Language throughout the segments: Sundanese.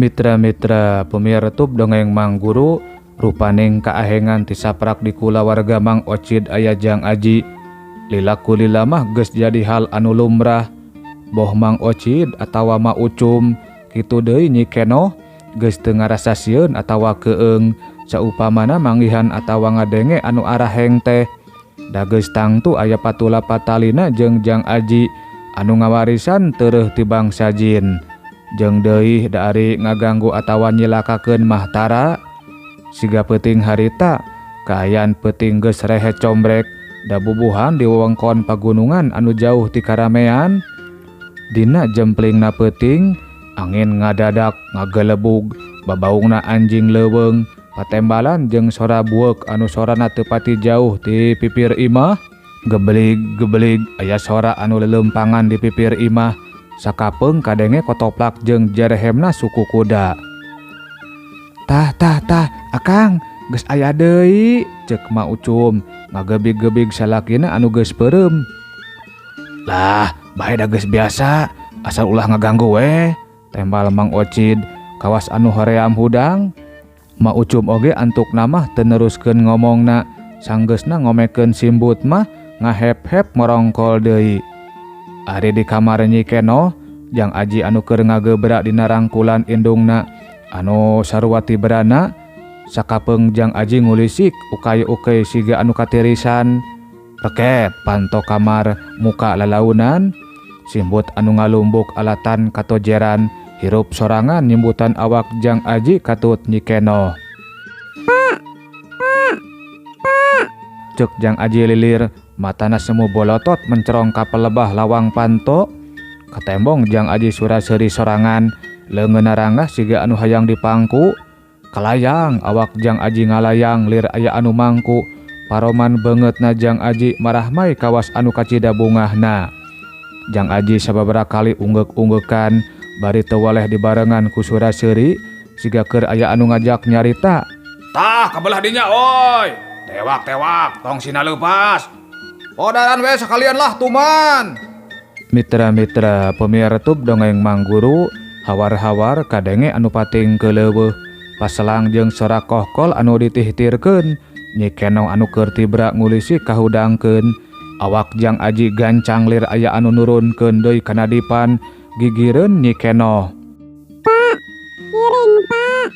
Mitra-mitra pemirtub dongeng Mang Guru rupaning kaahengan ti saprak di kulawarga Mang Ocid aya Jang Aji lilaku lila mah geus jadi hal anu lumrah boh Mang Ocid atawa Ma Ucum kitu deui Nyi Kenoh geus teu ngarasa sieun atawa keung saupamana manggihan atawa ngadenge anu araheng teh da geus tangtu aya patula patalina jeung Jang Aji anu ngawarisan tereuh ti bangsa jin. Jeung deui da ari ngaganggu atawa nyilakakeun mah tara siga peuting harita kaayaan peuting geus rehe combrek da bubuhan di wewengkon pagunungan anu jauh ti karamean. Dina jemplingna peuting angin ngadadak ngagelebug babaungna anjing leuweung patembalan jeung sora bueuk anu sorana teu pati jauh ti pipir imah. Gebelig-gebelig aya sora anu leuleumpangan di pipir imah sakapeung kadenge kotoplak jeung jerehemna suku kuda. Tah tah tah akang geus aya deui ceuk Ma Ucum ngagebig-gebig salakina anu geus peureum. Lah bae da geus biasa asal ulah ngaganggu we tembal Mang Ocid kawas anu hoream hudang. Ma Ucum oge antukna mah teu neruskeun ngomongna sanggeusna ngomekeun simbut mah ngahep-hep morongkol deui. Ari di kamar Nyi Kenoh Jang Aji anu keur ngagebra dina rangkulan indungna anu sarua tibrana sakapeung Jang Aji ngulisik ukay-ukay siga anu katirisan. Rekep panto kamar muka lalaunan simbut anu ngalumbuk alatan katojeran hirup sorangan nyimbutan awak Jang Aji katut Nyi Kenoh. Pak, pak, pak. Ceuk Jang Aji lilir matana semu bolotot mencerong ka pelebah lawang panto. Katembong Jang Aji sura-seuri sorangan leungeunna ranggah siga anu hayang dipangku. Kalayang awak Jang Aji ngalayang lir aya anu mangku. Paroman beungeutna Jang Aji marahmai kawas anu kacida bungahna. Jang Aji sababaraha kali unggeuk-unggeukan bari teu waleh dibarengan ku sura-seuri siga keur aya anu ngajak nyarita. Tah kabelah dinya oi. Tewak-tewak tong sina leupas. Podaran we sakalian lah tuman. Mitra-mitra pemirtub dongeng Mang Guru hawar-hawar kadenge anu pating keuleuweuh paselang jeung sora kohkol anu ditihtirkeun. Nyi Kenoh anu keur tibra ngulisi kahudangkeun awak Jang Aji gancang lir aya anu nurunkeun deui kana dipan gigireun Nyi Kenoh. Pak, giring pak,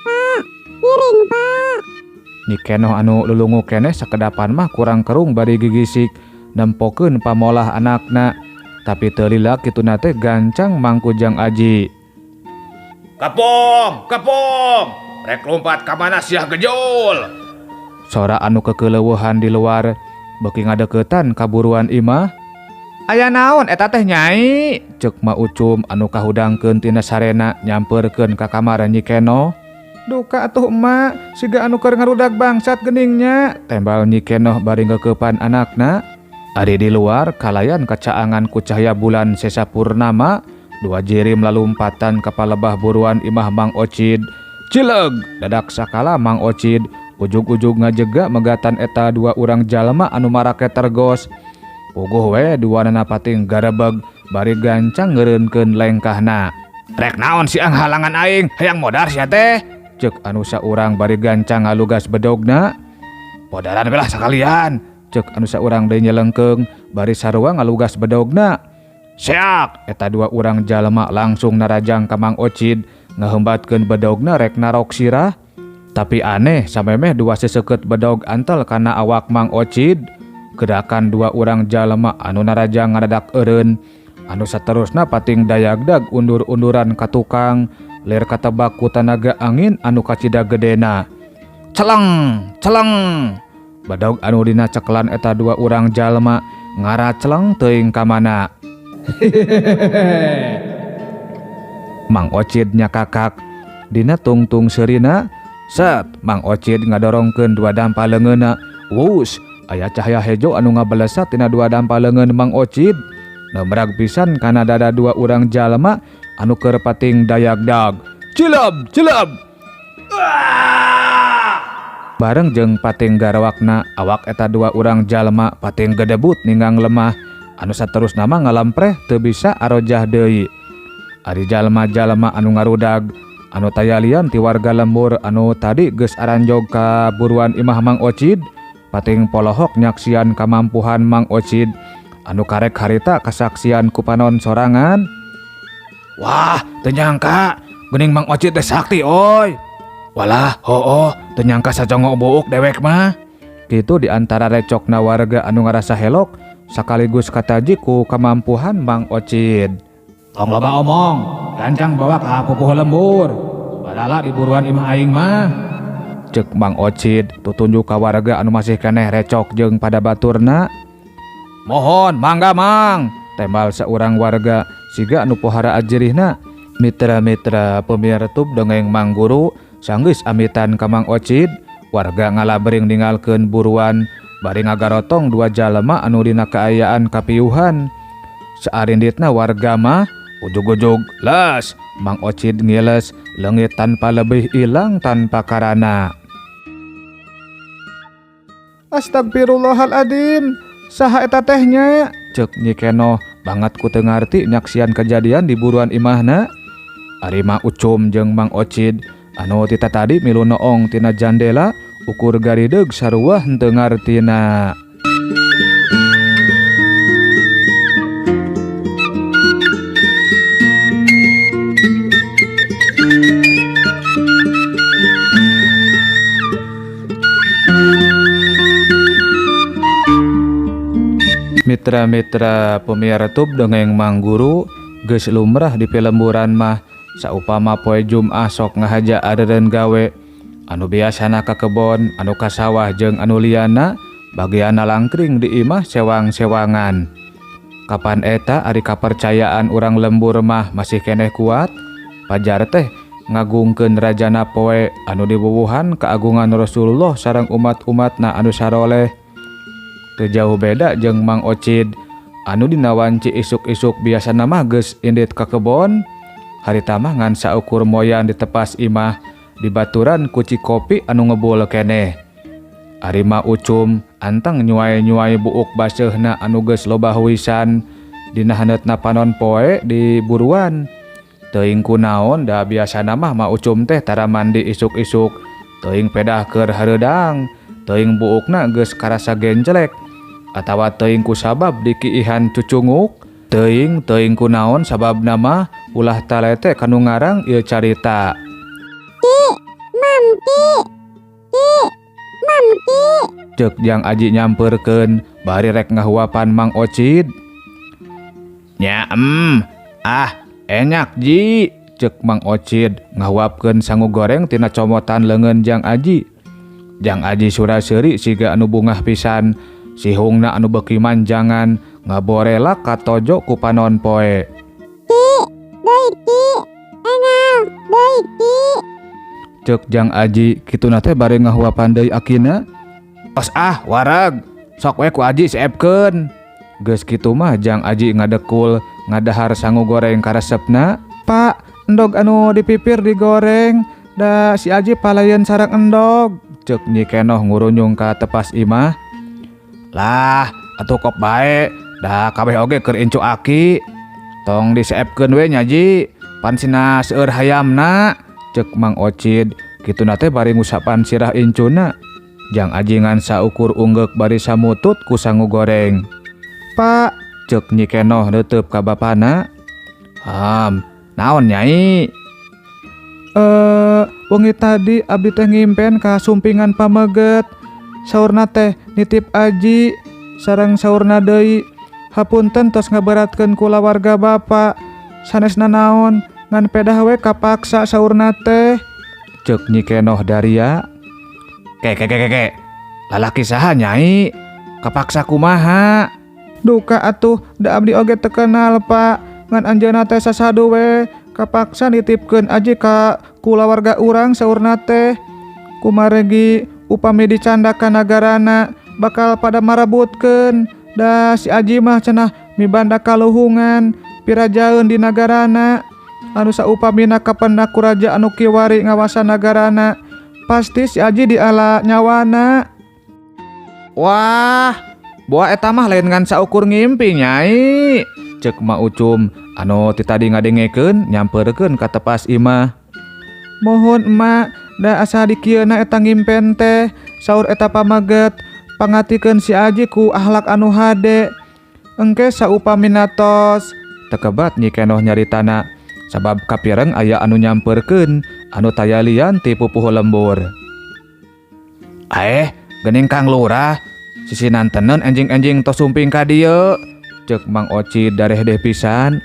pak, giring pak. Nyi Kenoh anu lulungu keneh sakedapan mah kurang kerung bari gigisik nempokeun pamolah anakna tapi teu lila kituna teh gancang mangku Jang Aji. Kepung, kepung, rek lompat ka mana sia gejul. Sora anu kekeleuweuhan di luar beuki ngadeukeutan kaburuan imah. Aya naon eta teh nyai? Ceuk Ma Ucum anu kahudangkeun tina sarena nyampeurkeun ka kamar Nyi Kenoh. Duka atuh emak, siga anu keur ngarudag bangsat geningnya, tembal Nyi Kenoh bari ngeukepan anakna. Ari di luar kalayan kacaangan ku cahaya bulan sesa purnama, dua jirim lalumpatan ka palebah buruan imah Mang Ocid. Cileg dadak sakala Mang Ocid ujug-ujug ngajega megatan eta dua urang jalma anu marake tergos. Puguh we duanana pating garebeg bari gancang ngeureunkeun lengkahna. Rek naon siang halangan aing, hayang modar sia teh? Ceuk anu saurang bari gancang ngalugas bedogna. Podaran we lah sakalian, ceuk anu saurang deui nyelengkeung bari sarua ngalugas bedogna. Seak eta dua urang jalma langsung narajang ka Mang Ocid ngahembatkeun bedogna rek narok sirah. Tapi aneh samemeh dua seseukeut bedog antel kana awak Mang Ocid. Gerakan dua urang jalma anu narajang ngadadak eureun anu saterusna pating dayagdag undur-unduran ka tukang lir katebak ku tanaga angin anu kacida gedena. Celeng, celeng. Bedog anu dina cekelan eta dua urang jalma ngaraceleng teuing ka mana. Mang Ocid nyakakak dina tungtung seurina. Set Mang Ocid ngadorongkeun dua dampa leungeunna. Wus, aya cahaya hejo anu ngabalesat tina dua dampa leungeun Mang Ocid. Nemrag pisan kana dada dua urang jalma anu keur pating dayagdag. Cileb, cileb. Bareng jeung pating garawakna awak eta dua urang jalma pating gedebut ninggang lemah anu saterusna mah ngalampreh teu bisa arojah deui. Ari jalma-jalma anu ngarudag Anu tayalian ti warga lembur anu tadi geus aranjog ka buruan imah Mang Ocid pating polohok nyaksian kamampuhan Mang Ocid anu karek harita kasaksian ku panon sorangan. Wah, teu nyangka geuning Mang Ocid teh sakti oi. Walah, hooh, teu nyangka sajongo buuk dewek mah. Kitu di antara recokna warga anu ngarasa helok sakaligus kataji ku kamampuhan Mang Ocid. Tong loba omong, gancang bawa ka pupuh lembur. Badala di buruan imah aing mah. Cek Mang Ocid tutunjuk ka warga anu masih keneh recok jeung pada baturna. Mohon mangga Mang, tembal seorang warga siga anu pohara ajirihna. Mitra-mitra pemirtub dongeng Mang Guru sanggeus amitan ka Mang Ocid, warga ngalabering ninggalkeun buruan bari ngagarotong dua jalema anu dina kaayaan kapiuhan. Saarinditna warga mah ujug-ujug les Mang Ocid ngiles leungit tanpa lebih ilang tanpa karana. Astagfirullahaladzim, saha eta teh nya? Cek Nyi Kenoh banget ku teu ngarti nyaksian kejadian di buruan imahna. Ari Ma Ucum jeung Mang Ocid anu tita tadi milu noong tina jandela ukur garideug sarua henteu ngartina. Mitra-mitra pemirtub dongeng Mang Guru geus lumrah di pilemburan mah saupama poe Jumat sok ngahaja areureun gawe anu biasana ka kebon, anu ka sawah jeung anu liana bagianna langkring di imah sewang-sewangan. Kapan eta ari kapercayaan urang lembur mah masih keneh kuat, pajar teh ngagungkeun rajana poe anu diwuwuhan keagungan Rasulullah sareng umat-umatna anu saroleh. Teu jauh beda jeung Mang Ocid anu dina wanci isuk-isuk biasana mah geus indit ka kebon, harita mah ngan saukur moyan ditepas imah dibaturan ku cikopi anu ngebul keneh. Ari Ma Ucum anteng nyuai-nyuai buuk baseuhna anu geus loba huisan dina haneutna panon poe di buruan. Teuing kunaon da biasana mah Ma Ucum teh tara mandi isuk-isuk, teuing pedah keur hareudang, teuing buukna geus karasa genjelek atawa teuing kusabab dikiihan cucunguk, teuing teuing kunaon sababna mah ulah talete kanu ngarang ieu carita. Ki, mam ki, ki, mam ki. Ceuk Jang Aji nyamperkeun bari rek ngahuapan Mang Ocid. Nyaem, ah enyak ji, ceuk Mang Ocid ngahuapkeun sangu goreng tina comotan leungeun Jang Aji. Jang Aji sura-seuri siga anu bungah pisan, sihungna anu beuki manjangan ngaborelak katojo ku panon poe. Ki, deui ki, engal deui ki. Ceuk Jang Aji kituna teh bari ngahuapan deui akina. Tos ah wareg, sok we ku Aji seepkeun. Geus kitu mah Jang Aji ngadekul ngadahar sangu goreng karesepna. Pak, endog anu dipipir digoreng, da si Aji palayeun sareng endog. Ceuk Nyi Kenoh ngurunyung ka tepas imah. Lah, atuh kop bae, da kabeh oge keur incu aki. Tong diseepkeun we nya Ji, pan sina seueur hayamna. Ceuk Mang Ocid kituna teh bari ngusapan sirah incuna. Jang Aji ngan saukur unggeuk bari samutut ku sangu goreng. Pak, ceuk Nyi Kenoh neuteup ka bapana. Ham, naon nyai? Wengi tadi abdi teh ngimpen ka sumpingan pameget. Saurna teh nitip Aji sareng saurna deui. Hapunten tos ngaberatkeun kulawarga bapa. Sanesna naon ngan pedah we kapaksa saurna teh. Ceuk Nyi Kenoh daria. Ke ke ke ke ke. Lalaki saha nyai? Kapaksa kumaha? Duka atuh da abdi oge teu kenal Pak. Ngan anjeunna teh sasadu we kapaksa nitipkeun Aji ka kulawarga urang saurna teh. Kumaregi upami dicanda ka nagarana bakal pada marebutkeun. Da si Aji mah cenah mibanda kaluhungan pirajaeun di nagarana. Anu saupamina kapendak ku raja anu kiwari ngawasan nagarana, pasti si Aji diala nyawana. Wah, boa eta mah lain ngan saukur ngimpi nyai. Ceuk Ma Ucum anu ti tadi ngadengekeun nyamperkeun ka tepas imah. Mohon emak da asa dikieuna eta ngimpen teh saur eta pamaget pangatikeun si Aji ku ahlak anu hade. Engke saupamina tos tekebat Nyi Kenoh nyaritana sabab kapireng aya anu nyamperkeun anu taya lian ti pupuhu lembur. Aeh, geuning Kang Lurah sisinanteneun enjing-enjing tos sumping ka dieu ceuk Mang Ocid darehdeh pisan.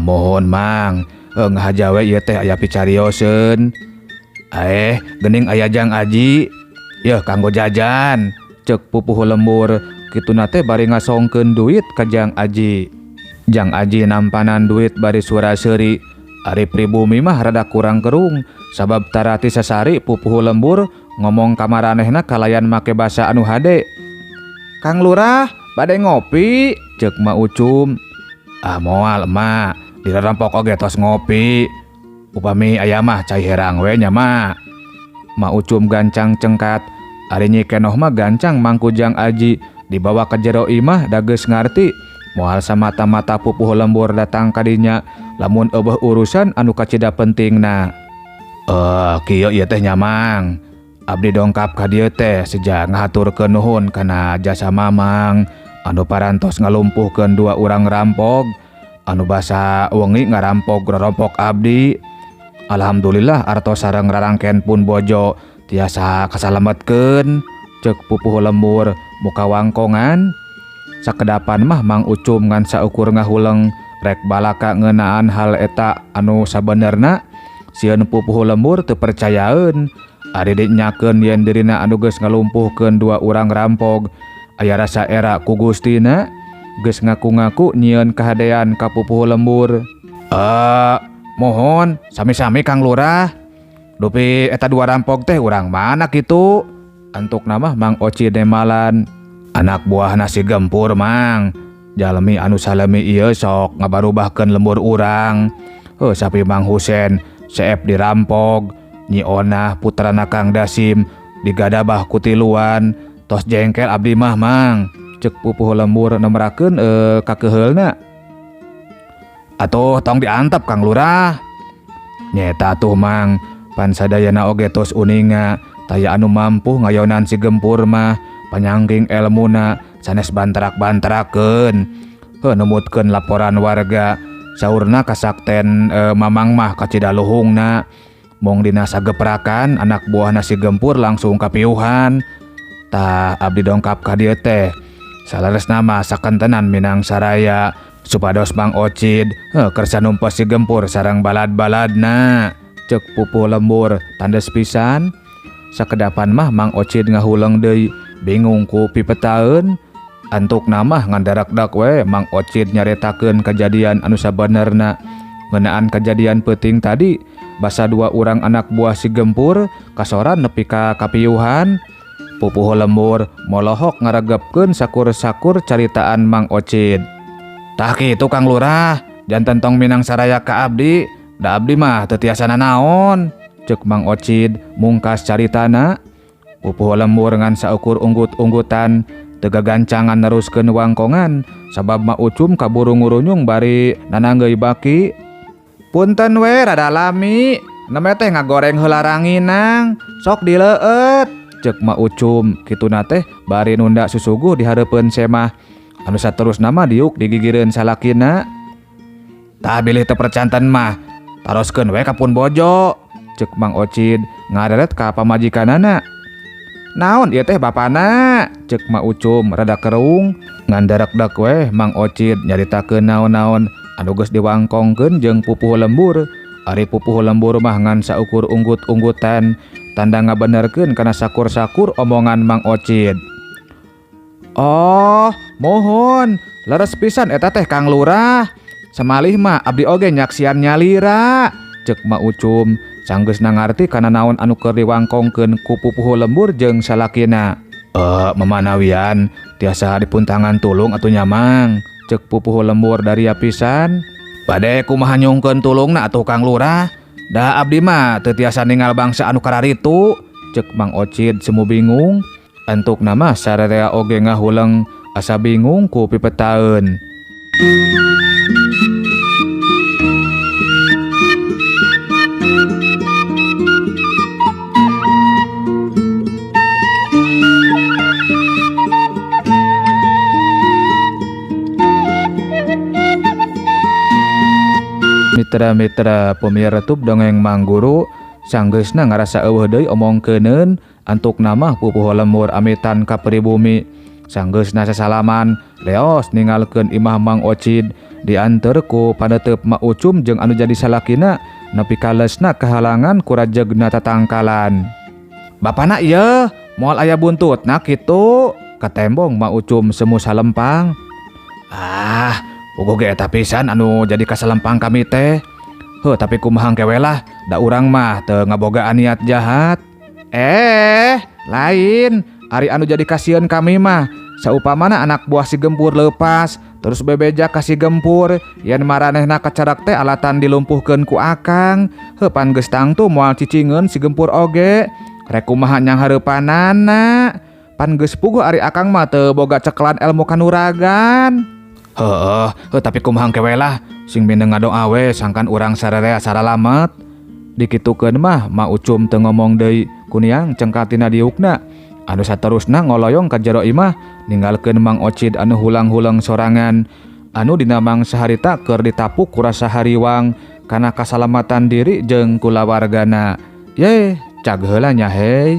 Mohon Mang, ngahaja we ieu teh aya picarioseun. Aeh, geuning aya Jang Aji, yeuh kanggo jajan ceuk pupuhu lembur kituna teh bari ngasongkeun duit ka Jang Aji. Jang Aji nampanan duit bari sura-seuri. Ari pribumi mah rada kurang kerung sabab tarati sasari pupuhu lembur ngomong ka maranehna kalayan make basa anu hade. Kang Lurah bade ngopi ceuk Ma Ucum. Ah moal emak, dirarampok oge tos ngopi. Upami aya mah cai herang we nya mak. Ma Ucum gancang cengkat, ari Nyi Kenoh mah gancang mangku Jang Aji dibawa ke jero imah da geus ngarti moal samata-mata pupuhu lembur datang ka dinya lamun eueuh urusan anu kacida pentingna. Kieu ieu teh nya Mang. Abdi dongkap ka dieu teh seja ngahaturkeun nuhun kana jasa Mamang anu parantos ngalumpuhkeun dua urang rampog anu basa wengi ngarampog rorompok abdi. Alhamdulillah artos sareng rarangken pun bojo tiasa kasalametkeun ceuk pupuhu lembur muka wangkongan. Sakedapan mah Mang Ucum ngan saukur ngahuleng rek balaka ngeunaan hal eta anu sabenerna sieun pupuhu lembur teu percayaeun. Ari dinyakeun yen dirina anu geus ngalumpuhkeun dua urang rampog aya rasa era ku Gustina geus ngaku-ngaku nyieun kahadean ka pupuhu lembur. Mohon sami-sami Kang Lurah. Dupi eta dua rampog teh urang mana kitu? Antukna mah Mang Oci nemalan. Anak buah nasi gempur Mang. Jalmi anu salemi ieu sok ngabarubahkeun lembur urang. Heuh sapi Mang Husen seep dirampog. Nyi Onah putrana Kang Dasim digadabah ku tiluan. Tos jengkel abdi mah Mang. Ceuk pupuhu lembur nemrakeun kakeheulna. Atuh tong diantep Kang Lurah. Nyeta atuh Mang, pan sadayana oge tos uninga taya anu mampu ngayonan si gempur mah panyangking elmuna sanes bantrak-bantrakeun. Heuh numutkeun laporan warga saurna kasakten Mamang mah kacida luhungna. Mong dina sageprakan anak buah nasi gempur langsung kapiuhan. Tah abdi dongkap ka dieu teh saleresna mah sakentenan Minang Saraya supados Mang Ocid kersa numpes si gempur sareng balad-baladna ceuk pupuh lembur tandes pisan. Sakedapan mah Mang Ocid ngahuleng deui bingung ku pipetaeun. Antukna mah ngandarakdak we Mang Ocid nyaritakeun kajadian anu sabenerna ngeunaan kajadian peuting tadi basa dua urang anak buah si gempur kasoran nepi ka kapiuhan. Pupuh lembur molohok ngaregepkeun sakur-sakur caritaan Mang Ocid. Tah kitu Kang Lurah, janten tong Minang Saraya ka abdi, da abdi mah teu tiasa nanaon ceuk Mang Ocid mungkas caritana. Pupuh lembur ngan saukur unggut-unggutan teu gagancangan neruskeun wangkongan sabab Ma Ucum kaburu ngurunyung bari nananggeui baki. Punten we rada lami, neme teh ngagoreng heula ranginang, sok dileueut ceuk Ma Ucum kituna teh bari nunda susuguh di hareupeun semah anu saterusna mah diuk digigireun salakina. Tah bilih teu percanten mah taroskeun we ka pun bojo ceuk Mang Ocid ngareret ka pamajikanana. Naon ieu teh bapana ceuk Ma Ucum rada kerung. Ngandarekdek we Mang Ocid nyaritakeun naon-naon anu geus diwangkongkeun jeung pupuhu lembur. Ari pupuhu lembur mah ngan saukur unggut-unggutan tanda ngabenerkeun kana sakur-sakur omongan Mang Ocid. Oh, mohon leres pisan eta teh Kang Lurah. Samalih mah abdi oge nyaksian nyalira ceuk Ma Ucum sanggeusna ngarti kana naon anu keur diwangkongkeun ku pupuhu lembur jeung salakina. Memanawian tiasa dipuntangan tulung atuh nya Mang ceuk pupuhu lembur daria pisan. Bade kumaha nyungkeun tulungna atuh Kang Lurah, da abdi mah teu tiasa ningal bangsa anu kararitu ceuk Mang Ocid semu bingung. Antukna mah sararea oge ngahuleng asa bingung ku pipetaeun. Mitra-mitra pamiarsa YouTube Dongeng Mang Guru, sanggeusna ngarasa euweuh deui omongkeuneun, antukna mah pupuhu lembur amitan ka pribumi. Sanggeusna sasalaman, leos ninggalkeun imah Mang Ocid, dianteur ku paneuteub Mak Ucum jeung anu jadi salakina nepi ka leusna kahalangan ku rajegna tatangkalan. Bapana ieu moal aya buntutna kitu, katembong Mak Ucum semu salempang. Ah, puguh ge eta pisan anu jadi kasalempang kami teh. Heuh, tapi kumaha engke we lah, da urang mah teu ngabogaan niat jahat. Eh, lain, ari anu jadi kasieun kami mah saupamana anak buah si Gempur leupas, terus bebeja ka si Gempur yen maranehna kacarak teh alatan dilumpuhkeun ku akang. Heuh, pan geus tangtu moal cicingeun si Gempur oge. Rek kumaha nyanghareupanana? Pan geus puguh ari akang mah teu boga cekelan ilmu kanuragan. Heueuh, heuh, tapi kumaha engke we lah, sing mindeng ngadoa we sangkan urang sararea saralamet. Dikitukeun mah Ma Ucum teu ngomong deui, kuniang cengkat tina diukna. Anu saterusna ngoloyong ka jero imah ninggalkeun Mang Ocid anu hulang-huleng sorangan. Anu dina mangsa harita keur ditapuk ku rasa hariwang kana kasalamatan diri jeung kulawargana. Ye, cag heula nya hei.